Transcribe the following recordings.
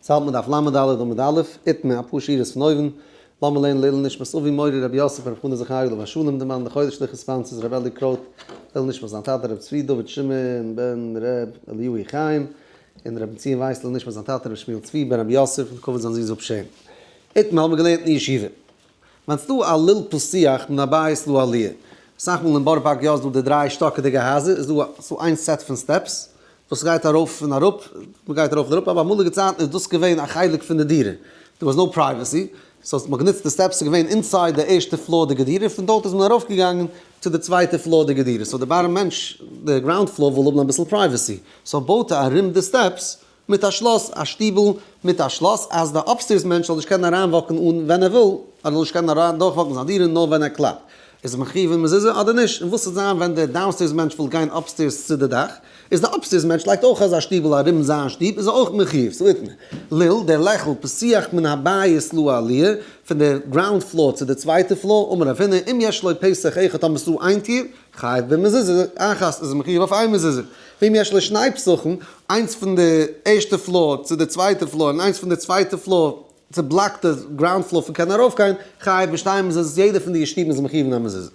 ס'האלט מען דף ל' ד' עמוד א', איתמר, אפאר שורות פון אויבן, לאמיר לערנען לעילוי נשמת אבי מורי רבי יוסף ברב חנא זכרי' עליו השלום, די מאן די חודש שליחות sponsors רבי אלי קרויט, לעילוי נשמת זיין טאטע רבי צבי דוד שמעון בן ר' אליהו חיים, און רבי בנציון ווייס לעילוי נשמת זיין טאטע רבי שמואל צבי בן רבי יוסף, לכבוד זיין זון זאב שם. איתמר האבן מיר געלערנט אין ישיבה. ווען ס'דא א ליל פתוח מן הבית לעליה, אסאך מאל אין בארא פארק יא איז דא די דריי שטאקעדיגע הייזער איז דא ס'דא איין set פון steps וואס גייט ארויף און אראפ, מ'גייט ארויף און אראפ, אבער אמאליגע צייטן איז דאס געווען א חלק פון די דירה, there was no privacy, so מ'האט גענוצט די steps איז געווען inside די ערשטע floor דיגע דירה, פון דארט איז מען ארויף געגאנגען צו די צווייטע floor דיגע דירה, so די bottom מענטש, די ground floor וויל האבן אביסל privacy, so בויט ער ארום די steps מיט א שלאס, א שטיבל מיט א שלאס, אז די upstairs מענטש זאל נישט קענען אריין walk ן אן ווען ער וויל, ער זאל נישט קענען אריין דורך walk ן זיין דירה נאר ווען ער קלאפט. איז ער מחויב אין מזוזה אדער נישט? און וואס וועט זיין ווען דער downstairs מענטש וויל גיין upstairs צו די דאך? איז די upstairs מענטש לייגט אויך אזא שטיבל ארום זיין שטוב איז ער אויך מחויב? ס'איז איתמר. ליל, דער לעכל, פתוח מן הבית לעליה, פון די ground floor צו די צווייטע floor, אמר רב הונא, אם יש לו פתח אחד טאמער ס'איז דא איין טיר, חייב במזוזה אחת איז מחויב אויף איין מזוזה, ואם יש לו שני פתחים, איינס פון די ערשטע floor צו די צווייטע floor און איינס פון די צווייטע floor צו block ט די ground floor פון קענען ארויפגיין, חייב בשתי מזוזות, יעדע פון די שטיבן איז מחויב אין א מזוזה.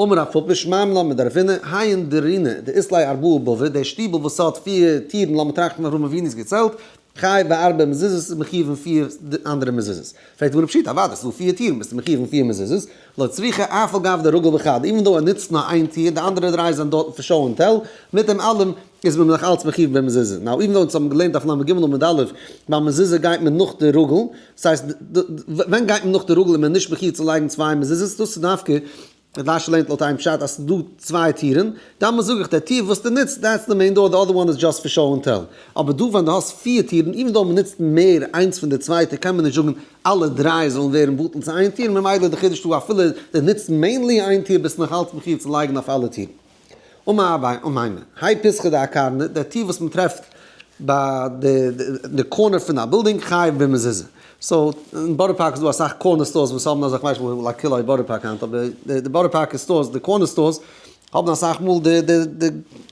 אמר רב פפא שמע מינה מדרב הונא, האי אנדרינא דאית ליה ארבעה בבי, די שטיבל וואס האט פיר טירן לאמיר טראכטן פון אברהם אבינו'ס געצעלט, חייב בארבע מזוזות איז מחויב אין פיר אנדערע מזוזות. פרעגט די גמרא פשיטא, אוודאי ס'איז דא פיר טירן ביסטו מחויב אין פיר מזוזות, לא צריכא אף על גב דרגיל בחד, even though ער נוצט נאר איין טיר, די אנדערע דריי זענען דארטן פאר show and tell, מיט דעם אלעם איז מען נאך אלץ מחויב במזוזה. now even though אונז האבן געלערנט דף לג עמוד א', ביי מזוזה גייט מען נאך די רגל, ס'הייסט ווען גייט מען נאך די רגל איז מען נישט מחויב צו לייגן צוויי מזוזות, דאס איז דווקא רשי לערנט לויט איין פשט אז ס'איז דא צוויי טירן, דאמאלס זאג איך די טיר וואס דו נוצט that's the main door, the other one is just for show and tell. אבער דא ווען דו האסט פיר טירן, even though מ'נוצט מער איינס פון די צווייטע קען מען נישט זאגן אלע דריי זאלן ווערן בטל צו איין טיר, ממילא די חידוש דא אפילו דו נוצט mainly איין טיר ביסטו נאך אלץ מחויב צו לייגן אויף אלע טירן. אמר אביי אמימר, האי פתחא דאקרנא, די טיר וואס מ'טרעפט ביי די corner פון א בילדינג חייב במזוזה. so אין בארא פארק איז דא אסאך corner stores וואס האבן אזא כ'ווייס נישט אולי כולו בארא פארק היינט אבער די בארא פארקער stores די corner stores האבן אסאך מאל די די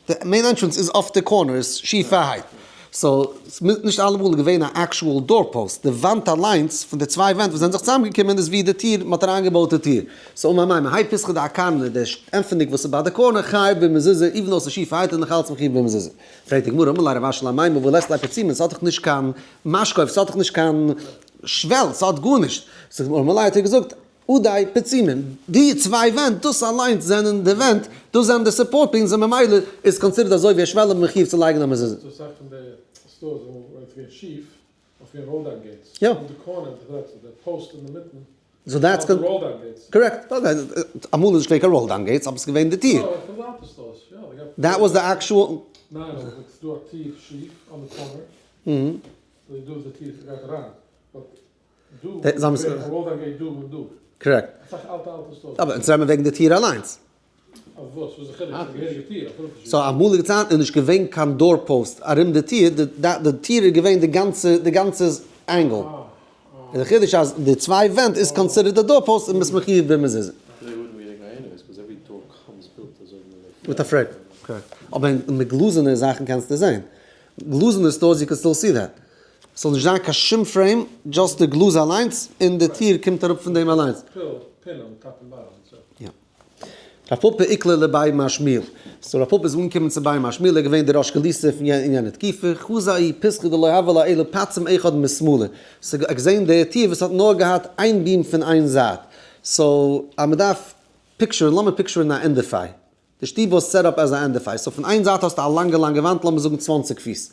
די main entrance איז אויף די corner איז שיפערהייט so ס'מוז נישט אלעמאל איז געווען א actual door post די וואנט אליינס פון די צוויי ווענט וואס זענען זיך צוזאמגעקומען איז ווי די טיר מ'האט אריינגעבויט די טיר so אמר אמימר האי פתחא דאקרנא די עפענונג וואס איז ביי די corner חייב במזוזה even though ס'איז שיפערהייט איז נאך אלץ מחויב במזוזה. פרעגט די גמרא אמר ליה רב אשי לאמימר והא לית ליה פצימין ס'האט דאך נישט קיין משקוף, ס'האט דאך נישט קיין שוועל, ס'האט גארנישט. זאגט די גמרא אמר ליה האט ער געזאגט אודאי פצימין, די צוויי ווענט דאס אליינס זענען די ווענט, דאס זענען די support beams און ממילא איז considered אזוי ווי א שוועל און מחויב צו לייגן א מזוזה. ס'דא אסאך פון די stores וואו עס גייט שיף אויף יענע roll down gates, יא. און די corner די post אינמיטן so that's correct. אמאל איז נישט געווען קיין roll down gates אבער ס'איז געווען די טיר. that was the actual. Correct. אבער אונז רעדן מיר וועגן די טיר אליינס. so אמאליגע צייטן איז נישט געווען קיין door post ארום די טיר, די טיר איז געווען די גאנצע די גאנצע angle. איז די חידוש אז די צוויי ווענט איז considered די door post און ביסט מחויב במזוזה. מיט א frame. Correct. אבער מיט גלאזענע זאכן קענסטו זען. גלאזענע stores you can still see that. ס'זאל נישט זיין קיין שום frame, just די גלאז אליינס און די טיר קומט אראפ פון דעם אליינס. יא. רב פפא איקלע לבי מר שמואל. so רב פפא איז אנגעקומען צו בי מר שמואל, ער איז געווען דער ראש גלותא פון אין יענע תקופה, חזא ההוא פתחא דלא הוה ליה אלא פצים אחד משמאלא. so ער האט געזען די טיר וואס האט נאר געהאט איין beam פון איין זייט. so אז מען דארף picture ן, לאמיר picture ן א ענדעפיי. די שטוב was set up as א ענדעפיי. so פון איין זייט האסטו א לאנגע לאנגע וואנט, לאמיר זאגן 20 פיס.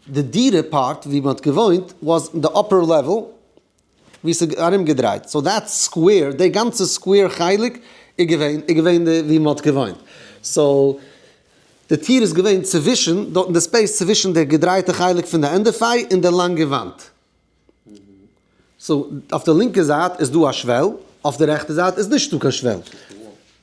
די דירה part ווי מען האט געוואוינט was אין די upper level, ווי ס'איז ארומגעדרייט, so that square, די גאנצע square חלק איז געווען, איז געווען די ווי מ'האט געוואוינט, so די טיר איז געווען צווישן, דארט אין די space צווישן די געדרייטע חלק פון די ענדעפיי און די לאנגע וואנט. so אויף די לינקע זייט איז דא א שוועל, אויף די רעכטע זייט איז נישטא קיין שוועל.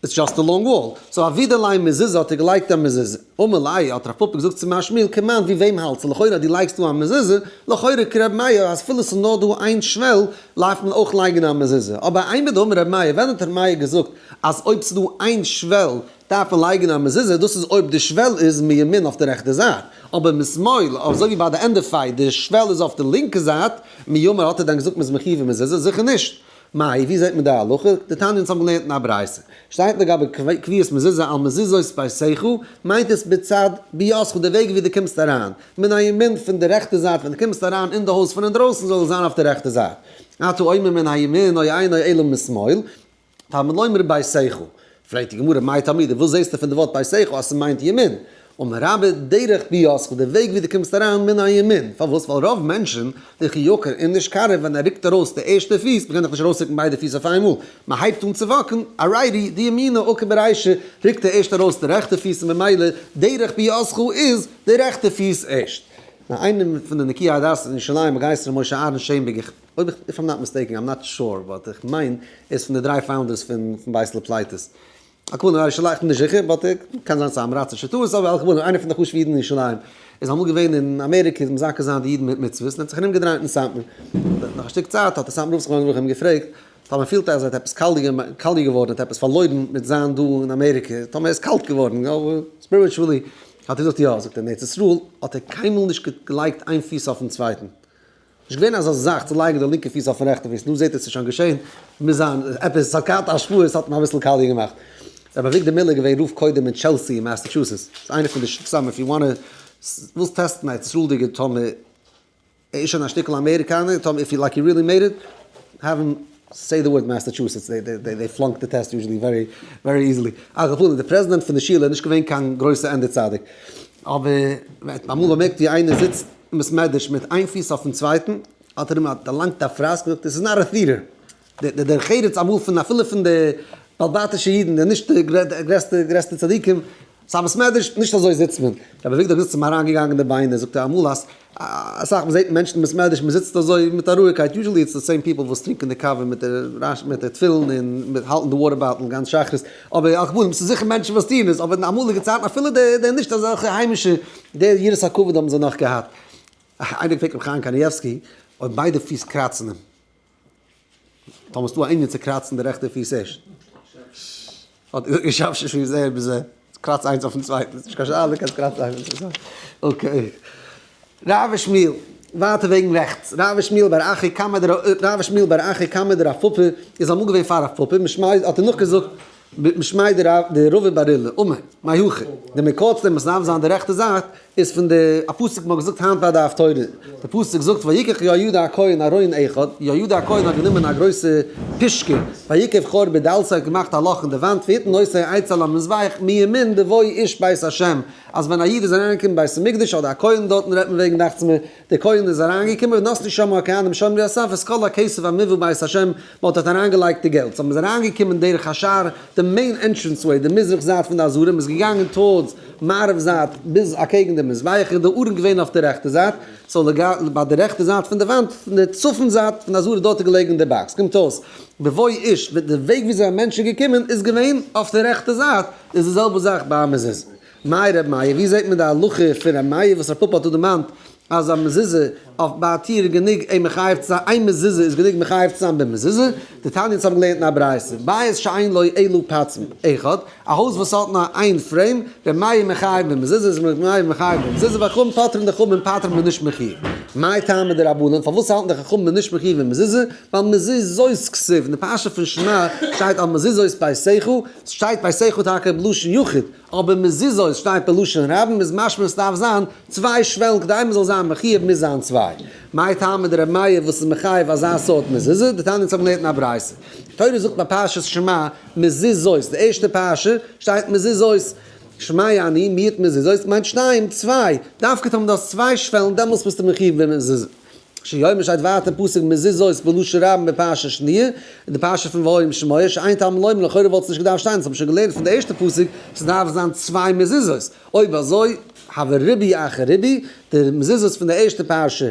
It's just a long wall. So אבידע ליה מזוזה האט ער געלייגט א מזוזה. אמר ליה האט רב פפא געזאגט צו מר שמואל כמאן ווי וועם האלטסטו לכאורה אז דו לייגסט דא א מזוזה, לכאורה כר' מאיר אז אפילו ס'איז נאר דא איין שוועל דארף מען אויך לייגן א מזוזה. אבער אימר דאמר ר' מאיר ווען האט ר' מאיר געזאגט אז אויב ס'איז דא איין שוועל דארף מען לייגן א מזוזה, דאס איז אויב די שוועל איז מימין אויף די רעכטע זייט, אבער משמאל, אזוי ווי ביי די ענדע פיי, די שוועל איז אויף די לינקע זייט, מי אמר האט ער דען געזאגט מ'איז מחיוב אין מזוזה? זיכער נישט. מאי, ווי זעט מען די הלכה? דתניא אונז האבן געלערנט אין א ברייתא. שטייט לגבי קביעת מזוזה על מזוזות ביתך, מיינט עס בצד ביאתך די וועג ווי דו קומסט אריין, מן הימין פון די רעכטע זייט ווען דו קומסט אריין אין די הויז פון אינדרויסן זאל עס זיין אויף די רעכטע זייט. אתה אומר מן הימין או אינו אלא משמאל, תלמוד לומר ביתך. פרעגט די גמרא מאי תלמודא וואס זעסטו פון די ווארט ביתך אז ס'מיינט ימין? אמר רבה דרך ביאתך די וועג ווי דו קומסט אריין מן הימין, פארוואס? ווייל רוב מענטשן דכי יקר און נישט קרב ווען ער רוקט ארויס די ערשטע פיס, מ'קען דאך נישט ארויסרוקן ביידע פיס אויף איינמאל, מ'הייבט אן צו walk ן, אריידי דימינא עקר ברישא, רוקט ער ערשט ארויס די רעכטע פיס און ממילא דרך ביאתך איז די רעכטע פיס ערשט. נאר איינער פון די נקיי הדעת אין ירושלים הגייסט ר' משה אהרן שענבערג איך אויב איך if I'm not mistaken I'm not sure but איך מיין ער איז פון די דריי founders פון בית לפליטות. על כל פנים ירושלים איך בין נישט זיכער but קען זיין ס'איז א עם הארצישע טעות אבער על כל פנים איינער פון די חשובע אידן אין ירושלים איז אמאל געווען אין אמעריקע מזכה זיין די אידן מיט מצוות און האט זיך ארום געדרייט אין סאטמאר נאך א שטיק צייט האט דער סאטמאר רב זכרונו לברכה אים געפרעגט טאמער פילט ער אז ער האט עפעס קאליע געווארן האט עפעס פארלוירן מיט זיין דא אין אמעריקע טאמער ער איז קאלט געווארן spiritually האט ער געזאגט יא זאגט ער אין ארץ ישראל האט ער קיינמאל נישט געלייגט איין פיס אויפן צווייטן. נישט געווען אזא זאך צו לייגן די לינקע פיס אויפן רעכטע פיס, נו זעט איר ס'איז שוין געשען, מוז זיין עפעס סאקאט השפעות האט אים אביסל קאליע געמאכט. רבי אביגדור מילער געווען רב קודם אין טשעלסי אין מאסעטשוסעטס, ס'איז איינער פון די סאם if you wanna ווילסט טעסטן א ארץ ישראל'דיגע טאמער ער איז שוין א שטיקל אמעריקאנער, טאמער if you like you really made it, have him say the word Massachusetts, they flunk the test usually very very easily. על כל פנים די פרעזידענט פון די שולע איז נישט געווען קיין גרויסע ענדע צדיק, אבער אמאל באמערקט ווי איינער זיצט אין בית מדרש מיט איין פיס אויפן צווייטן, האט ער אים דערלאנגט א פראסק און געזאגט, עס איז not a theater. די דרך ארץ אמאל פון אפילו פון די בעל בתישע אידן, די נישט די גרעסטע גרעסטע צדיקים, ס'איז א בית מדרש, נישט אזוי זיצט מען. רבי אביגדור האט געזאגט ס'איז אים אריינגעגאנגען אין די ביינער, זאגט ער אמאל אז אסאך מ'זעט מענטשן אין בית מדרש מ'זיצט אזוי מיט א רואיגקייט, usually it's the same people וואס טרינקען די קאווע מיט די רש מיט די תפילין און מיט האלטן די water bottle גאנץ שחרית, אבער על כל פנים ס'איז זיכער מענטשן וואס טוען עס, אבער אין אמאליגע צייטן אפילו די די נישט אזעלכע היימישע די יראת הכבוד האבן זיי נאך געהאט. איינער געפרעגט רבי חיים קאניעווסקי אויב ביידע פיס קראצן אים. טאמער ס'דא א ענין צו קראצן די רעכטע פיס ערשט. האט ער געזאגט שב ש זה בזה, קראץ איינס אויפן צווייטן, ס'נישט קיין שאלה קענסט קראצן איינס אויפן צווייטן. okay. רב ושמואל, ווייטער וועגן רעכטס, רב ושמואל בר אחי קמיה דרב, רב ושמואל בר אחי קמיה דרב פפא איז אמאל געווען פאר רב פפא, משמיה האט ער נאכגעזאגט משמיה דרבא בר עולא, אמר, מהיכא, די מקור צו דעם עס דארף זיין די רעכטע זייט, איז פון די א פסוק מ'האט געזאגט היינט ביי די הפטורה, די פסוק זאגט ויקח יהוידע הכהן ארון אחד, יהוידע הכהן האט גענומען א גרויסע פושקע, ויקב חור בדלתו האט געמאכט א לאך אין די וואנט, ויתן אותו אצל המזבח מימין בבוא איש בית השם, אז ווען א איד איז אריינגעקומען בית המקדש אדער א כהן דארטן רעדט מען וועגן דאכט זיך מיר, דער כהן איז אריינגעקומען ונתנו שם הכהנים שומרי הסף את כל הכסף המובא בית השם, מען האט דארט אריינגעלייגט די געלט, so מען איז אריינגעקומען דרך השער, די main entrance way, די מזרח זייט פון די עזרה, מען איז געגאנגען towards מערב זייט ביז אקעגן די מזבח, איז די ארון געווען אויף די רעכטע זייט, so ביי די רעכטע זייט פון די וואנט, פון די צפון זייט פון די עזרה דארט איז געלעגן די box, קומט אויס בבוא איש, די וועג וויאזוי א מענטש איז געקומען איז געווען אויף די רעכטע זייט, איז די זעלבע זאך ביי א מזוזה. מאי ר' מאיר, ווי זעט מען די הלכה פון ר' מאיר וואס ר' פפא האט דא דערמאנט אז א מזוזה אויף ביי א טיר איז גענוג אים מחייב צו זיין, איין מזוזה איז גענוג מחייב צו זיין במזוזה, דתניא אונז האבן געלערנט אין א ברייתא, בית שאין לו אלא פצמ אחד, א הויז וואס האט נאר איין frame, ר' מאיר מחייב במזוזה איז ר' מאיר מחייב במזוזה וחכמים פוטרין די חכמים פטר'ן מיר נישט מחייב. מאי טעמא דרבנן, פארוואס האלטן די חכמים מיר נישט מחייב במזוזה, ווייל מזוזות כתיב, אין די פרשה פון שמע שטייט על מזוזות ביתך, ס'שטייט ביתך טאקע בלשון יחיד, אבער מזוזות שטייט בלשון רבים איז משמע עס דארף זיין צוויי שוועלן כדי מען זאל זיין מחויב מוז זיין צוויי. מאי טעמא דרבי מאיר וואס איז מחייב אזא סארט מזוזה? דתניא אונז האבן געלערנט אין א ברייתא. די תורה זאגט ביי פרשת שמע מזוזות די ערשטע פרשה שטייט מזוזות שומע אני מיעוט מזוזות מיינט שתיים צוויי דווקא טאמער דו האסט צוויי שוועלן דעמאלטס ביסטו מחויב במזוזה. שיאמר שטייט ווייטער אין פסוק מזוזות בלשון רבים בפרשה שניה, אין די פרשה פון והיה אם שמוע, שאין תלמוד לומר לכאורה וואלט עס נישט געדארפט שטיין, אונז האבן שוין געלערנט פון די ערשטע פסוק ס'דארף זיין צוויי מזוזות, אויב אזוי הוה ריבוי אחר ריבוי, די מזוזות פון די ערשטע פרשה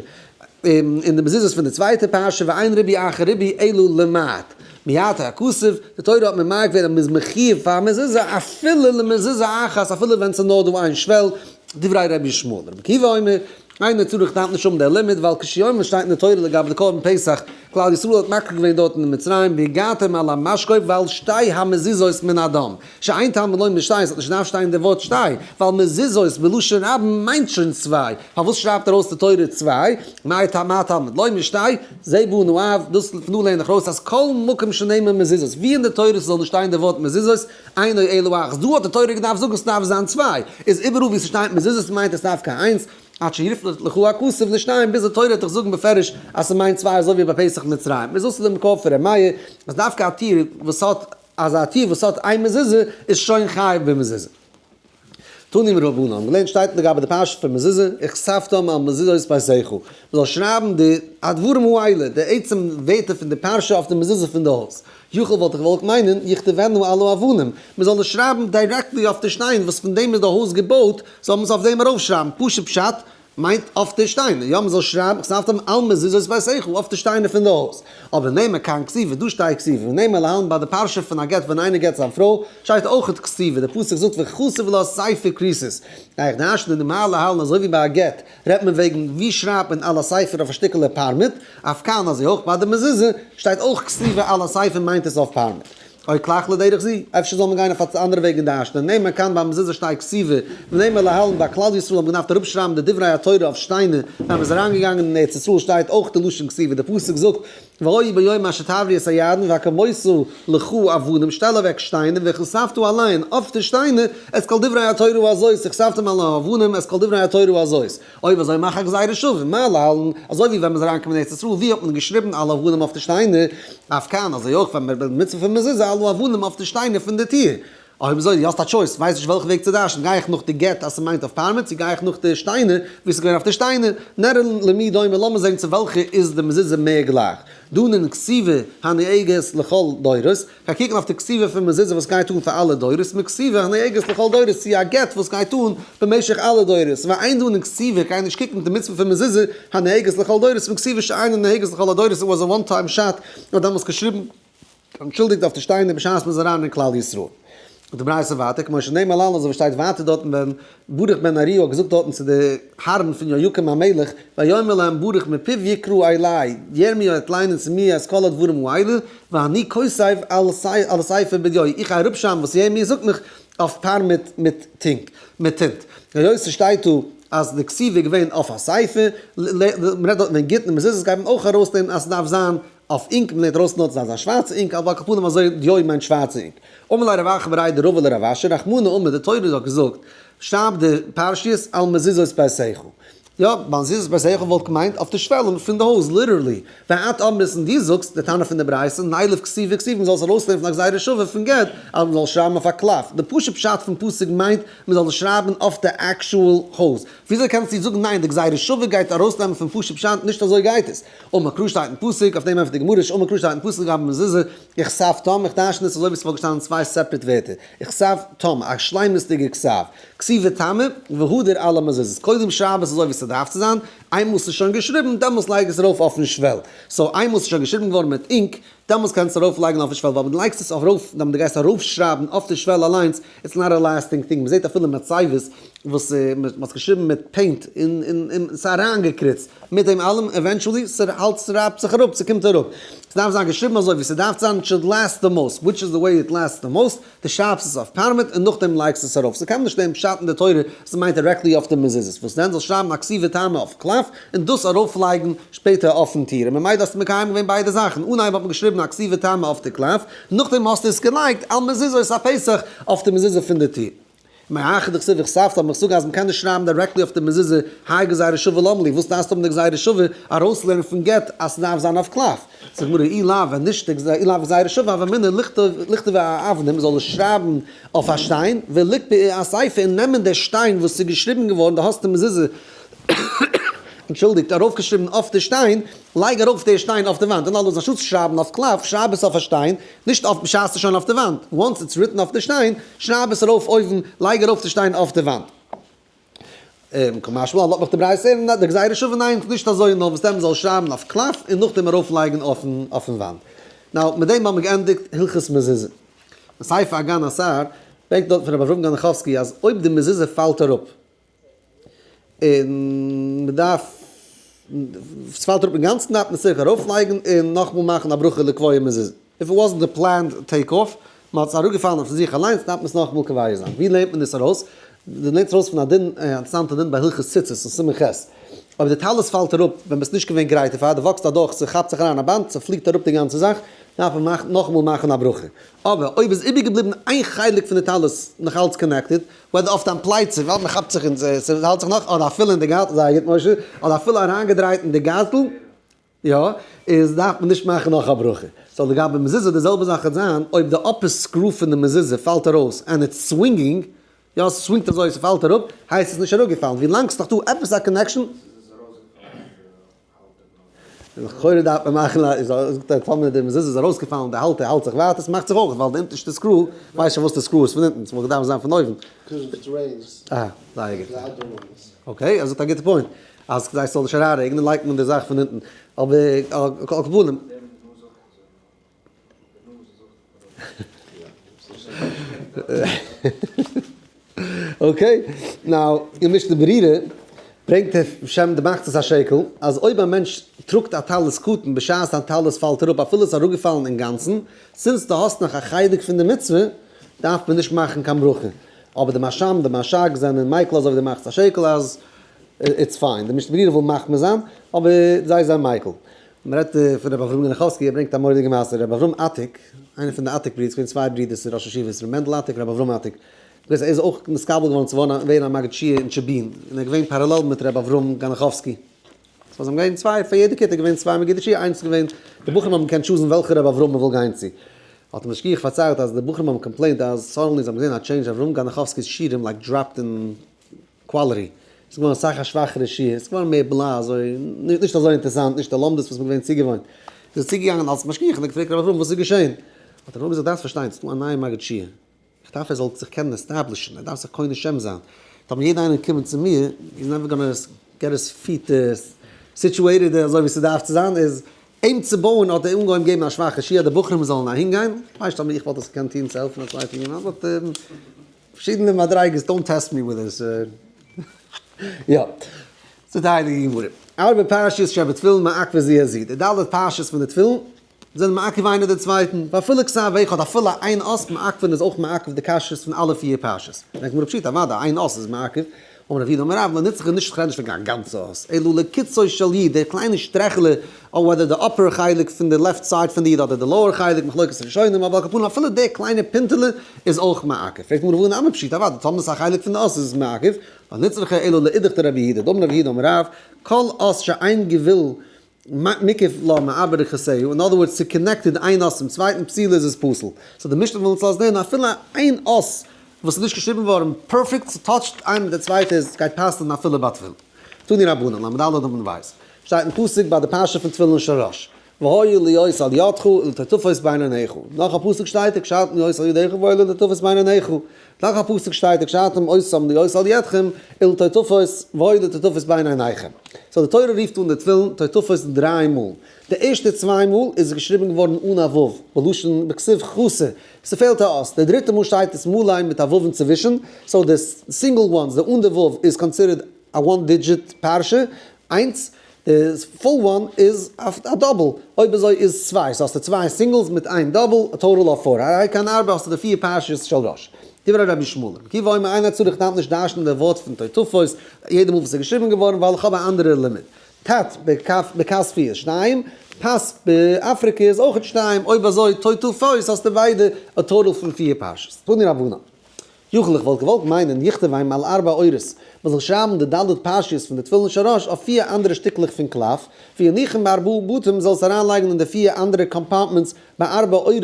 און די מזוזות פון די צווייטע פרשה ואין ריבוי אחר ריבוי אלא למעט מיעטו הכתוב, די תורה האט ממעט געווען אז מ'איז מחויב פאר מזוזה אפילו למזוזה אחת אפילו ווען ס'איז נאר דא איין שוועל, דברי רבי ישמעאל. רבי עקיבא אומר, אינו צריך דארף נישט האבן דער לימוד, ווייל כשהוא אומר שטייט אין די תורה לגבי די קרבן פסח, כלל ישראל האט מקריב געווען דארטן אין מצרים, והגעתם אל המשקוף ועל שתי המזוזות מן הדם, שאין תלמוד לומר שתי, עס האט נישט געדארפט שטיין די ווארט שתי, ווייל מזוזות בלשון רבים מיינט שוין צוויי, פארוואס שרייבט ארויס די תורה צוויי, מאי טעמא תלמוד לומר שתי, זה בנו אב, דאס פון דא לערן איך ארויס אז כל מקום שנאמר מזוזות, ווי אין די תורה ס'זאל נישט שטיין די ווארט מזוזות, אינו אלא אחת, דא האט די תורה געדארפט זאגן ס'דארף זיין צוויי, איז איבעראל ווי ס'שטייט מזוזות מיינט עס דווקא איינס, עד שיפרוט לך הכתוב לשניים ביז די תורה וועט דיך זאגן בפירוש אז ס'מיינט צוויי אזוי ווי ביי פסח מצרים, איז דאס איז די מקור פון ר' מאיר אז דווקא א טיר וואס האט אז א טיר וואס האט איין מזוזה איז שוין חייב במזוזה. תנו רבנן, האבן געלערנט שטייט לגבי די פרשה פון מזוזה, וכתבתם על מזוזות ביתך, מ'זאל שרייבן די הדברים האלה, די עצם ווערטער פון די פרשה אויף די מזוזה פון די הויז. יכול וואלט איך געוואלט מיינען, יכתבנו על האבנים, מ'זאל עס שרייבן directly אויף די שטיין וואס פון דעם איז די הויז געבויט, זאל מען עס אויף דעם ארויפשרייבן, פשוט פשט, מיינט אויף די שטיינער, יא מ'זאל שרייבן וכתבתם על מזוזות ביתך אויף די שטיינער פון די הויז. אבער נאמר כאן כתיבה, דא שטייט כתיבה, ונאמר להלן ביי די פרשה פון א גט ווען איינער גט זיין פרוי, שטייט אויכעט כתיבה, די פסוק זאגט וכתב לה ספר כריתות. גיי איך דרש'נען נאמר להלן אזוי ווי ביי א גט רעדט מען וועגן ווי שרייבט מען על הספר אויף א שטיקעלע פארמעט, אף כאן אזוי אויך ביי די מזוזה שטייט אויך כתיבה על הספר מיינט עס אויף פארמעט. או כלך לדרך זו, אפשר זאל מען גיין אויף א אנדערע וועג אין די אשכול, נאמר כאן ביי מזוזה שטייט כתיבה, ונאמר להלן ביי כלל ישראל האבן געדארפט אראפשרייבן די דברי התורה אויף שטיינער, ווען מ'איז אריינגעגאנגען אין ארץ ישראל שטייט אויך די לשון כתיבה, די פסוק זאגט והיה ביום אשר תעברו את הירדן והקמות לך אבנים, שטעל אוועק שטיינער וכתבת עליהן אויף די שטיינער את כל דברי התורה הזאת, וכתבתם על האבנים את כל דברי התורה הזאת. אויב אזוי מאך א גזירה שווה, מה להלן, אזוי ווי ווען מ'איז אריינגעקומען אין ארץ ישראל ווי האט מען געשריבן על האבנים אויף די שטיינער, אף כאן, אזוי אויך ווען מ'איז במצוה פון מזוזה על האבנים אויף די שטיינער פון די טיר. אויב אזוי דו האסט א choice, ווייס נישט וועלכע וועג צו דרש'ן, גיי איך נאך די גט אז ס'מיינט אויף פארמעט צו גיי איך נאך די שטיינער ווי ס'איז געווען אויף די שטיינער, נראה למי דומה לאמיר זען צו וועלכע איז די מזוזה מער גלייך. דנין כתיבה הנוהגת לכל דורות, גיי קוקן אויף די כתיבה פון מזוזה וואס גייט אן פאר אלע דורות, מכתיבה הנוהגת לכל דורות צו א גט וואס גייט אן במשך אלע דורות, ואין דנין כתיבה, גיי נישט קוקן די מצוה פון מזוזה הנוהגת לכל דורות, מכתיבה שאינה נוהגת לכל הדורות, it was a one time shot, מ'האט דעמאלס געשריבן, אנטשולדיגט אויף די שטיינער בשעת מ'איז אריין אין כלל ישראל. די ברייתא ווייטער, כמו שנאמר להלן אזוי ווי שטייט ווייטער דארטן ווען ברוך בן נריה האט געזאגט דארטן צו די הארן פון יהויקים המלך, ויאמר להם ברוך מפיו יקרא אלי, ירמי' וועט ליינען צו מיר את כל הדברים האלה, ואני כותב על הספר בדיו, איך גיי אראפשרייבן וואס ירמי' זאגט מיך אויף פארמעט מיט טינק, מיט טינט. היות ס'שטייט דא אז די כתיבה איז געווען אויף א ספר, מ'רעדט דארט ווען גיטין און מזוזות גייט מען אויך ארויסנעמען אז ס'דארף זיין אויף ink, מ'לערנט ארויס נאר צו זיין שווארצע ink, על כל פנים אזוי דיו מיינט שווארצע ink. אמר ליה רב אחא בריה דרבא לרב אשי, רחמנא אמר, די תורה האט געזאגט, שרייב די פרשיות על מזוזות ביתך. יא, מזוזות ביתך וואלט געמיינט אויף די שוועלן פון די הויז, literally. ואת אמרת און דו זאגסט, די תנא פון די ברייתא, נילף כתיבה כתיבה, מ'זאל עס ארויסלערנען פון א גזירה שווה פון גט, אז מ'זאל שרייבן אויף א קלף. די פשוט פשט פון פסוק מיינט, מ'זאל עס שרייבן אויף די actual הויז. וויאזוי קענסטו זאגן ניין, די גזירה שווה גייט ארויסנעמען פון פשוט פשט, נישט אזוי גייט עס. אמר קרא שטייט אין פסוק, אויף דעם ענטפערט די גמרא, שאמר קרא שטייט אין פסוק לגבי מזוזה, וכתבתם, איך דרשן עס אזוי ווי ס'וואלט געשטאנען צוויי separate ווערטער, וכתבתם, א שלימות'דיגע כתב, כתיבה תמה, והדר על המזוזות, קודם שרייב עס אזוי ווי ס'דארף צו זיין, איינמאל ס'איז שוין געשריבן, דעמאלס לייג עס ארויף אויפן שוועל. so איינמאל ס'איז שוין געשריבן געווארן מיט ink, דעמאלס קענסטו ארויף לייגן אויפן שוועל, ווייל ווען דו לייגסט עס ארויף, ווען דו גייסט ארויף שרייבן אויף די שוועל אליינס, it's not a lasting thing, מ'זעט אפילו מצבות וואס מ'האט געשריבן מיט paint און און ס'איז אריינגעקריצט, מיט דעם אלעם eventually ס'האלט ס'רייבט זיך אראפ, ס'קומט אראפ. ס'דארף זיין געשריבן אזוי ווי ס'דארף זיין, it should last the most, which is the way it lasts the most, דו שרייבסט עס אויף פארמעט און נאכדעם לייגסט עס ארויף, ס'קען נישט דעם פשט אין די תורה, ס'מיינט directly אויף די מזוזות, וואס דען זאלסט שרייבן א כתיבה תמה אויף קלף און דאס ארויפלייגן שפעטער אויפן טיר, און ממילא האסטו מקיים געווען ביידע זאכן, אנהייב האט מען געשריבן א כתיבה תמה אויף די קלף, נאכדעם האסטו עס געלייגט על מזוזות הפתח אויף די מזוזה פון די טיר. מאחר דכתיב וכתבתם, איך זאג אז מ'קען נישט שרייבן directly אויף די מזוזה, האי גזירה שווה למה לי, וואס דארפסטו האבן די גזירה שווה ארויסלערנען פון גט אז ס'דארף זיין אויף קלף? זאגט גמרא אי לאו ווען נישט די אי לאו גזירה שווה הוה אמינא לכתוב אבנים מ'זאל עס שרייבן אויף א שטיין וליקבע אספר און נעמען די שטיין וואס איז געשריבן געווארן די האסט די מזוזה אנטשולדיגט ארויפגעשריבן אויף די שטיין לייג ארויף די שטיין אויף די וואנט און אלעס אנשטאט שרייבן אויף קלף שרייב עס אויף א שטיין נישט אויף בשעת ס'איז שוין אויף די וואנט once it's written אויף די שטיין שרייב עס ארויף אויבן לייג ארויף די שטיין אויף די וואנט. קא משמע לן לאזט מיך די ברייתא הערן די גזירה שווה ניין נישט אזוי נאר וואס דען מ'זאל שרייבן אויף קלף און נאכדעם ארויף לייגן אויפן וואנט. now מיט דעם האבן מיר געענדיגט הלכות מזוזה. די ספר אגן אתר ברענגט דארט פון רבי אברהם גנחובסקי אז אויב די מזוזה פאלט אראפ און מ'דארף. ס'פאלט אראפ אינגאנצן דארף מען עס צוריק ארויפלייגן און נאכאמאל מאכן א ברכה לקבוע מזוזה. If it wasn't the planned take off, מען האט עס אראפגעפאלן אויף זיך אליינס דארף מען עס נאכאמאל קובע זיין. ווי לערנט מען דאס ארויס? דו לערנסט ארויס פון א דין, א אינטערעסאנטע דין ביי הלכות ציצית אין סימן ח'. אויב די טלית פאלט אראפ ווען ביסט נישט געווען גרייט דערפאר, דו וואקסט אדורך, ס'כאפט זיך אריין א באנד, ס'פליגט אראפ די גאנצע זאך, דארף מען נאכאמאל מאכן א ברכה. אבער אויב איז איבערגעבליבן איין חלק פון די טלית נאך אלץ connected, whether אויף דיין פלייצע, ווייל מען כאפט זיך און ס'האלט זיך נאך, אדער אפילו אין די גארטל, זייער גוט משה, אדער אפילו אריינגעדרייט אין די גארטל, יא, איז דארף מען נישט מאכן נאך א ברכה. So לגבי מזוזה די זעלבע זאך וועט זיין אויב די upper screw פון די מזוזה פאלט ארויס and it's swinging, יא ס'סווינגט אזוי ס'פאלט אראפ, הייסט עס נישט אראפגעפאלן, ווי לאנג ס'נאך דא עפעס א connection. לכאורה דארף מען מאכן א, זאגט ער טאמער די מזוזה איז ארויסגעפאלן די האלטער האלט זיך ווייטער, ס'מאכט זיך אויך ווייל די אונטערשטע screw, ווייסט שוין וואס די screw איז פון אונטן, ס'וואלט געדארפט זיין פון אויבן. אה, זייער גוט. Okay, ער זאגט א גוטע point. אז כדי ס'זאל נישט אריינרעגענען לייגט מען די זאך פון אונטן. אבער על כל פנים. Okay, now, אין משנה ברורה ברענגט ער בשם די מחצית השקל, אז אויב א מענטש טראגט א טלית קטן בשעת זיין טלית פאלט אראפ אפילו עס איז אראפגעפאלן אינגאנצן, since דו האסט נאך א חלק פון די מצוה, דארף מען נישט מאכן קיין ברכה. אבער די מהרש"ם די מהרש"ג זענען מיקל אזוי ווי די מחצית השקל אז it's fine. די משנה ברורה וויל מחמיר זיין, אבער זיי זענען מיקל. מען רעדט פון רבי אברהם גענעכאווסקי, ער ברענגט א מורא'דיגע מעשה, רבי אברהם אטיק, איינער פון די אטיק ברידערס, געווען צוויי ברידערס אין ראש ישיבות, רבי מענדל אטיק רבי אברהם אטיק, ער איז אויך נתקבל געווארן צו ווערן א מגיד שיעור אין טשעבין, און ער איז געווען parallel מיט רבי אברהם גענעכאווסקי. so זיי האבן געווען צוויי, פאר יעדע כיתה איז געווען צוויי מגידי שיעור, איינס איז געווען, די בחורים האבן געקענט choose ן וועלכע רבי אברהם מען וויל גיין צו. האט די משגיח פארציילט אז די בחורים האבן complained אז suddenly זיי האבן געזען א change אברהם גענעכאווסקי'ס שיעורים like dropped אין quality, ס'איז געווארן אסאך א שוואכערע שיעור, ס'איז געווארן מער בלא אזוי, נישט אזוי אינטערעסאנט, נישט די לומדות וואס מ'איז געווען צוגעוואוינט. איז ער צוגעגאנגען אלס משגיח און האט געפרעגט ר' אברהם וואס איז געשען? האט ר' אברהם געזאגט דארפסט פארשטיין, ס'איז דא א נייע מגיד שיעור, איך דארף ער זאל זיך קענען establish ן, ער דארף זיך קונה שם זיין, טאמער יעדער איינער קומען צו מיר, he's never gonna get his feet situated אזוי ווי ס'דארף צו זיין, איז אים צו בויען האט ער אנגעהויבן געבן א שוואכע שיעור אז די בחורים זאלן אהינגיין, ווייסט טאמער איך וואלט עס געקענט טון צו העלפן א צווייטן יונגערמאן, but פארשידענע מדריגות, don't test me with this. יא. זאגט די הייליגע גמרא, ארבע פרשיות שבתפילין מעכבות זו את זו, די ד' פרשיות פון די תפילין זענען מעכב איינער די צווייטן, ואפילו כתב אחד, אפילו איין אות מעכבין איז אויך מעכב די כשרות פון אלע פיר פרשיות. זאגט גמרא פשיטא, אוודאי איין אות איז מעכב, אמר רב יהודה אמר רב, לא נצרכא נישט כ'רעד נישט פון קיין גאנצע אות, אלא לקוצו של יוד, דער קליינע שטרעכעלע, or whether די upper חלק פון די left side פון די יוד אדער די lower חלק, מחלוקת ראשונים, אבער על כל פנים אפילו דער קליינע פינטעלע איז אויך מעכב. פרעגט גמרא והא נמי פשיטא, אוודאי טאמער ס'איז א חלק פון די אות איז עס מעכב, לא נצרכא אלא לאידך דרבי יהודה, דאמר רב יהודה אמר רב, כל אות שאין גבול מקיף לה מארבע רוחותיה, in other words ס'איז connected איין אות צום צווייטן פסולה איז עס פסול. so די משנה וויל אונז לאזן הערן אפילו איין אות וואס איז נישט געשריבן געווארן perfect ס'טאטשט איין מיט די צווייטע איז גייט פסל'ן אפילו ביי תפילין. תנו רבנן, ל"ד עמוד ב', שטייט אין פסוק ביי די פרשה פון תפילין של ראש, והיו להיות על ידך ולטוטפות בין עיניך, נאך א פסוק שטייט וקשרתם להיות על ידך והיו לטוטפות בין עיניך, נאך א פסוק שטייט וקשרתם אותם להיות על ידכם ולטוטפות והיו לטוטפות בין עיניכם. so די תורה רופט אן די תפילין טוטפות דריי מאל. די ערשטע צוויי מאל איז עס געשריבן געווארן אן א ו', בלשון בכתיב חסר, ס'פעלט א אות. די דריטע מאל שטייט עס מלא מיט א ו' אינצווישן, so די single ones, די אן די ו' איז considered א one digit פרשה, איינס, די full one איז א double, אויב אזוי איז צוויי, so האסטו צוויי singles מיט איין double, א total of four, הרי כאן ארבע האסטו די פיר פרשיות של ראש. דברי רבי ישמעאל, רבי עקיבא אומר אין צריך דארף נישט דרש'נען די ווארט פון טוטפות יעדע מאל וואס איז געשריבן געווארן ווייל איך האב א אנדערע לימוד. טת בכספי איז שתיים, פת באפריקע איז אויכעט שתיים, אויב אזוי טוטפות האסטו ביידע א total פון פיר פרשיות. תנו רבנן. יכול איך וואלט געוואלט מיינען יכתבם על ארבע עורות, מען זאל שרייבן די ד' פרשיות פון די תפילין של ראש אויף פיר אנדערע שטיקלעך פון קלף, ויניחם בארבעה בתים זאל עס אריינלייגן אין די פיר אנדערע compartments בארבע עורות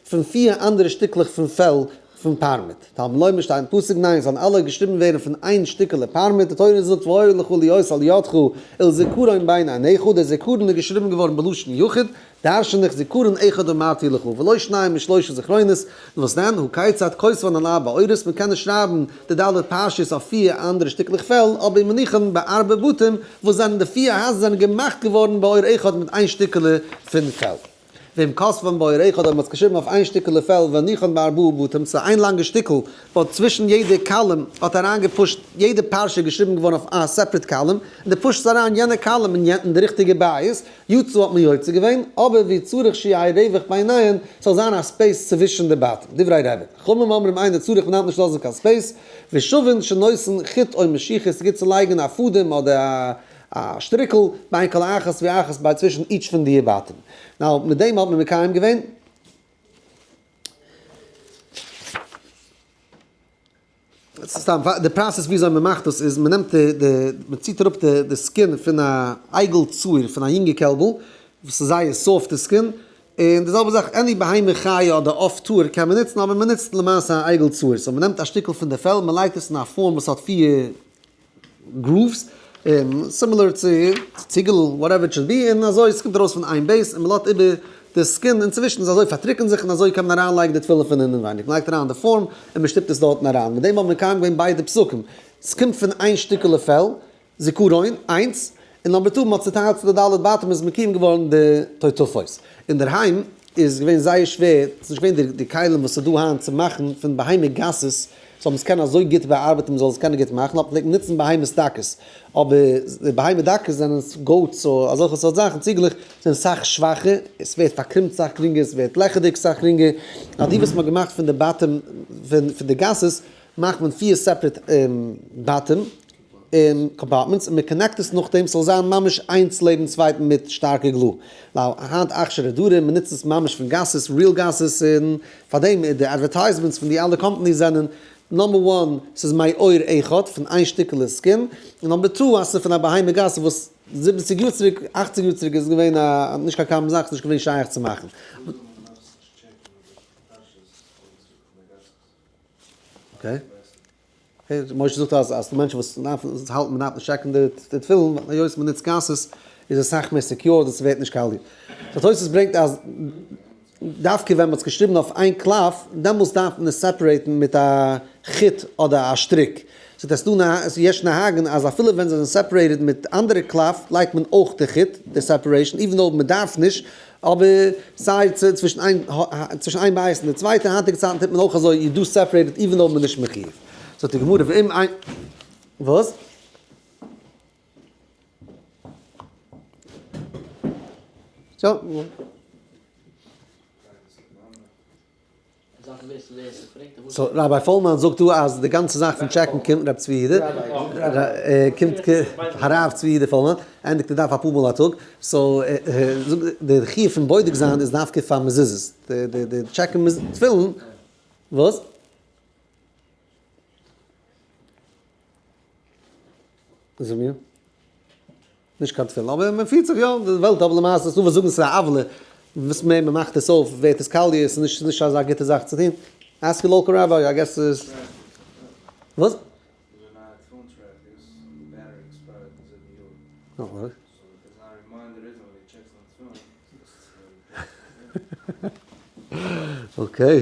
פון פיר אנדערע שטיקלעך פון פעל פון פארמעט. תלמוד לומר שטייט אין פסוק ניין זאלן אלע געשריבן ווערן פון איין שטיקעלע פארמעט, די תורה זאגט והיו לך להיות על ידך ולזכרון בין עיניך, דער זכרון איז געשריבן געווארן בלשון יחיד, דרשן איך זכרון אחד אמרתי לך, ולא שניים ושלושה זכרונות, נו וואס דען, הא כיצד כותבן על ארבע עורות, מען קען נישט שרייבן די ד' פרשיות אויף פיר אנדערע שטיקלעך פעל, אבער ומניחן בארבעה בתים, וואס זענען די פיר הייזער זענען געמאכט געווארן בעור אחד מיט איין שטיקעלע פון פעל. ואם כתבן בעור אחד, אויב מ'האט עס געשריבן אויף איין שטיקעלע פעל, והניחן בארבעה בתים, ס'איז איין לאנגע שטיקל, but צווישן יעדע column האט אריינגעפושט, יעדע פרשה איז געשריבן געווארן אויף א separate column, און דו פושסט אריין יענע column אין די ריכטיגע בית, יצא האט מען יוצא געווען, אבער וצריך שיהא רווח ביניהן, ס'זאל זיין א space צווישן די בתים. דברי רבי. חכמים אומרים אינו צריך, מ'דארף נישט לאזן קיין space, ושוין שנותן חוט או משיכה, ס'גוט צו לייגן א פאדעם אדער א שטריקל בין כל אחת ואחת ביי צווישן each פון די בתים. Now, מיט דעם האט מען מקיים געווען. סתם, די process וויאזוי מען מאכט דאס איז, מען נעמט די, מען ציט אראפ די skin פון א עגל צעיר, פון א יונגע קעלבל, וואס איז זייער soft די skin, און די זעלבע זאך any בהמה חיה אדער עוף טהור קען מען נוצן, אבער מען נוצט למעשה א עגל צעיר, so מען נעמט א שטיקל פון די פעל, מען לייגט עס אין א פארם וואס האט פיר grooves, similar צו ציגל, whatever it should be, און אזוי עס קומט ארויס פון איין base, און מען לאזט איבער די skin אינצווישן, אזוי פארטריקענט זיך און אזוי קען מען אריינלייגן די תפילין פון אינענווייניג, מען לייגט אריין די פארם און מען שטופט עס דארטן אריין, מיט דעם האבן מיר מקיים געווען ביידע פסוקים, עס קומט פון איין שטיקעלע פעל, זיכרון, איינס, און number two, מען האט צוטיילט צו די ד' בתים איז מקוים געווארן די טוטפות. אינדערהיים איז געווען זייער שווער, ס'איז נישט געווען די כלים וואס איז דא היינט צו מאכן פון בהמה גסות, זאל מען עס קענען אזוי גוט באארבעטן מען זאל עס קענען גוט מאכן, האט מען נוצן בהמות דקות, אבער די בהמה דקות זענען goats או אזעלכע סארט זאכן, ציגלעך, זענען סאך שוואכער, עס ווערט פארקרומט סאך גרינגער, עס ווערט לעכערדיג סאך גרינגער, אז די וואס מען האט געמאכט פון די בתים פון די גסות, מאכט מען פיר separate בתים און compartments און מען connect עס נאכדעם ס'זאל זיין ממש איינס לעבן צווייטן מיט שטארקע glue. ווייל היינט אכשר דרא מען נוצט עס ממש פון גסות, real גסות, און פארדעם די advertisements פון די אלע companies זענען number one ס'איז מעור אחד פון איין שטיקעלע skin, און number two אז ס'איז פון א בהמה גסה וואס 70 יאר צוריק 80 יאר צוריק איז געווען א נישט קיין common זאך, ס'איז נישט געווען שייך צו מאכן. Okay. משה זאגט אז אז די מענטשן וואס האלטן מען דארף נישט טשעקן די תפילין, היות מען נוצט גסות איז עס אסאך מער secure, דאס ווערט נישט קאליע. So תוס' ברענגט אז דווקא ווען מען האט עס געשריבן אויף איין קלף, דעמאלס דארף מען עס סעפערעיטן מיט א חוט אדער א שטריק. זאגט עס דא יש נוהגין אז אפילו ווען זיי זענען separated מיט אנדערע קלף לייגט מען אויך די חוט, די separation, even though מען דארף נישט, אבער סיי צווישן איין צווישן איין בית און די צווייטע, היינטיגע צייטן טוט מען אויך אזוי, you do separate it even though מען איז נישט מחיוב. זאגט די גמרא ואם איין, וואס? יא. So Rabbi פולמאן זאגט דא אז די גאנצע זאך פון טשעקן קומט רב צבי יהודה, קומט הרב צבי יהודה פולמאן, ענדיגט די דף אפאר מאל א טאג, so זאגט די חיוב פון בודק זיין איז דווקא פאר מזוזות, די טשעקן תפילין, וואס? זאג מיר. נישט קיין תפילין, אבער מען פירט זיך יא אין די וועלט, אבער למעשה איז דא וואס זאגן ס'איז א עוולה, וואס מער מען מאכט עס אויף ווערט עס קאליע, ס'איז נישט נישט אזא גוטע זאך צו טון, ask your local rabbi, I guess ס'איז, וואס? Okay.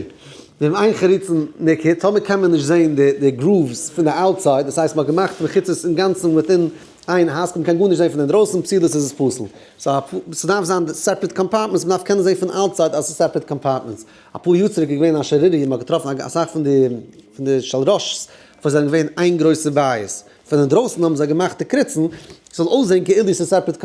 ואם אין חריצין ניכר, טאמער קען מען נישט זעהן די grooves פון די outside, דאס הייסט מ'האט געמאכט מחיצות אינגאנצן within איין הייזקע, מ'קען גארנישט זעהן פון אינדרויסן, פסולות איז עס פסול. So ס'דארף זיין separate compartments, מ'דארף קענען זעהן פון outside אז ס'איז separate compartments. אפאר יאר צוריק איז געווען א שערורי', מ'האט געטראפן אסאך פון די פון די של ראש'ס וואס זענען געווען איין גרויסע בית. פון אינדרויסן האבן זיי געמאכט די קריצן ס'זאל אויסזען כאילו ס'איז separate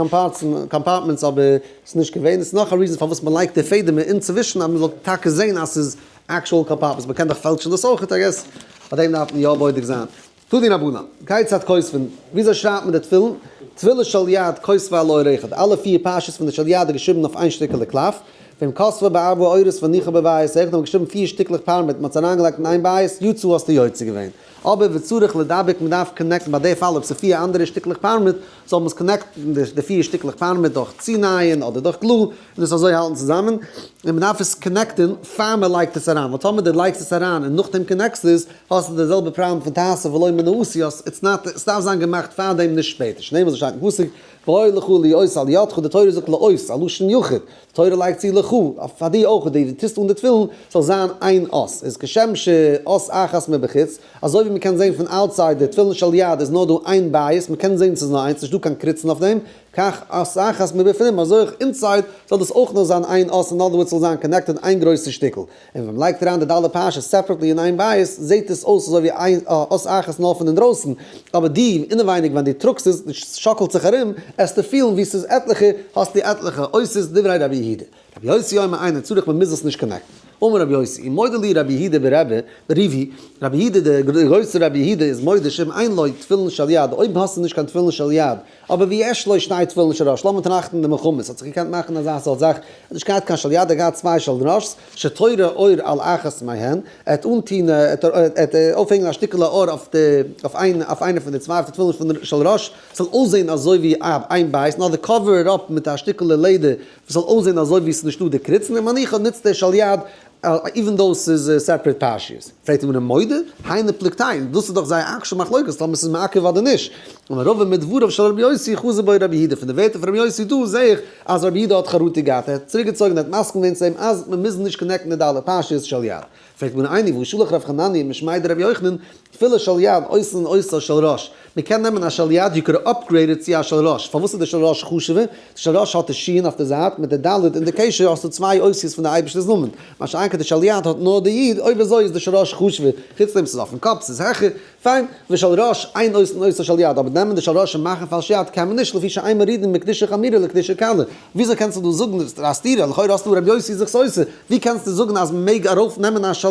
compartments אבער ס'איז נישט געווען, עס איז נאך א reason פארוואס מ'לייגט די פעדעמער אינצווישן אז מ'זאל טאקע זען אז ס'איז actual compartments, מ'קען דאך פעלטשן דאס אויכעט I guess, פאר דעם דארף מען יא בודק זיין. תנו רבנן, כיצד כותבין, וויאזוי שרייבט מען די תפילין? תפילה של יד כותבה על עור אחד, אלע פיר פרשות פון די של יד איז געשריבן אויף איין שטיקעלע קלף, ואם כתבה בארבעה עורות והניחה בבית אחד, האט מען געשריבן פיר שטיקלעך פארמעט, מ'האט עס אריינגעלייגט אין איין בית, יצא האסטו יוצא געווען. אבער וצריך לדבק מען דארף קאנעקטן ביי די פאל אויב ס'איז פיר אנדערע שטיקלעך פארמעט זאל מען עס קאנעקטן די פיר שטיקלעך פארמעט דורך צונייען אדער דורך glue און עס אזוי האלטן צוזאמען און מען דארף עס קאנעקטען פאר מען לייגט עס אריין ווייל טאמער די לייגסט עס אריין און נאכדעם קאנעקסט עס האסטו די זעלבע פראבלעם פון תעשה ולא מן העשוי it's not עס דארף זיין געמאכט פארדעם נישט שפעטער שנאמר אזוי שטייט אין פסוק והיה לך לאות על ידך די תורה זאגט לאות א לשון יחיד תורה לייגט צו לך, פאר דיר אויך, דו טוסט אן די תפילין, זאל זיין איין אות, איז כשם שאות אחת מבחוץ, אזוי ווי מען קען זען פון outside די תפילין של יד איז נאר דא איין בית, מען קען זען ס'איז נאר איינס, נישט דא קיין קריצן אויף דעם, כך אות אחת מבפנים, אזוי אויך inside זאל דאס אויך נאר זיין איין אות, in other words זאל זיין connected איין גרויסע שטיקל. און ווען מ'לייגט אריין די ד' פרשות separately אין איין בית, זעט עס אויס אזוי ווי איין אות אחת נאר פון אינדרויסן, אבער די אינעווייניג ווען דו טראגסט עס, שאקלט זיך ארום, עסטו פילן ווי ס'איז עטליכע, האסטו עטליכע אותיות דברי רבי יהודה. רבי יוסי אומר אינו צריך מ'מוז עס נישט connect ן. אמר רבי יוסי, ומודה לי רבי יהודה ברבי, בריבי, רבי יהודה דער גרויסער רבי יהודה איז מודה שאם אין לו תפילין של יד, אויב האסטו נישט קיין תפילין של יד, אבער ויש לו שני תפילין של ראש, לאמיר טראכטן די מלחמות האט זיך געקענט מאכן אזא סארט זאך, ער האט נישט געהאט קיין של יד, ער האט געהאט צוויי של ראש'ס, שתורה אור על אחת מהן, ער האט אנטוהן, ער האט אויפהענגען א שטיקעלע אור אויף די, אויף איין, אויף איינע פון די צוויי אויף די תפילין פון של ראש, ס'זאל אויסזעהן אזוי ווי איין בית, נאר די cover it up מיט א שטיקעלע לעדער ס'זאל אויסזען אזוי ווי ס'איז נישטא די קריצן און מניחא נוצט דער של יד even though ס'איז separate פרשיות. פרעגט אים ר' מודה, היינו פלוגתייהו, דאס איז דאך זייער actual מחלוקת טאמער ס'איז מעכב אדער נישט. אמר רבא מדבריו של רבי יוסי חזר בו רבי יהודה, פון די ווערטער פון רבי יוסי דא זעה איך אז רבי יהודה האט חרטה געהאט, ער האט צוריקגעצויגן ער האט מסכים געווען צו אים אז מ'מוז נישט connect ן די ד' פרשיות של יד. פרעגט מיר איינער והא שלח רב חנניה משמיה דרבי יוחנן, תפילין של יד עושין אותה של ראש, מען קען נעמען א של יד you could upgrade it צו א של ראש, פארוואס איז די של ראש חשוב'ער? די של ראש האט די שין אויף די זייט מיט די ד' און די קשר האסטו צוויי אותיות פון די אייבערשטער'ס נאמען, מה שאין כן די של יד האט נאר די י', אויב אזוי איז די של ראש חשוב'ער, חוץ דעם ס'איז אויפן קאפ ס'איז העכער, פיין, ושל ראש אין עושין אותה של יד, אבער נעמען די של ראש און מאכן פאר של יד קען מען נישט לפי שאין מורידין מקדושה חמורה לקדושה קלה, וויאזוי קענסטו דא זאגן א סתירה, לכאורה האסטו רבי יוסי זיך סותר, ווי קענסטו זאגן אז מען מעג ארויף נעמען א של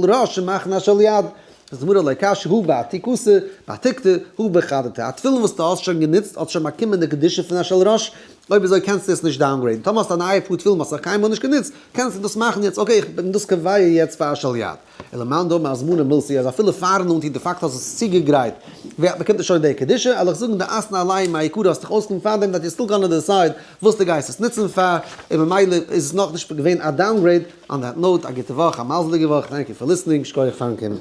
ראש און מאכן א של יד? זאגט די גמרא לא קשיא הא בעתיקתא בעתיקתא הא בחדתא, א תפילין וואס דו האסט שוין גענוצט האט שוין באקומען די קדושה פון א של ראש, אויב אזוי קענסטו עס נישט downgrade ן, טאמער האסטו א נייע פאר תפילין וואס האסט קיינמאל נישט גענוצט, קענסטו דאס מאכן יעצט, okay איך בין דאס קובע יעצט פאר א של יד. אלא מאן דאמר הזמנה מילתא אז אפילו פארן אנטון די פאקט האסט עס צוגעגרייט ווערט באקומט עס שוין די קדושה, על איך זאגן דאתנא עליה מעיקרא האסט דיך אויסגעקומען פארדעם that you still gonna decide וואס די גייסט עס נוצן פאר, און ממילא איז עס נאכנישט געווען א downgrade, on that note א גוטע וואך א מזל'דיגע וואך, thank you for listening, שכוח פארן קומען.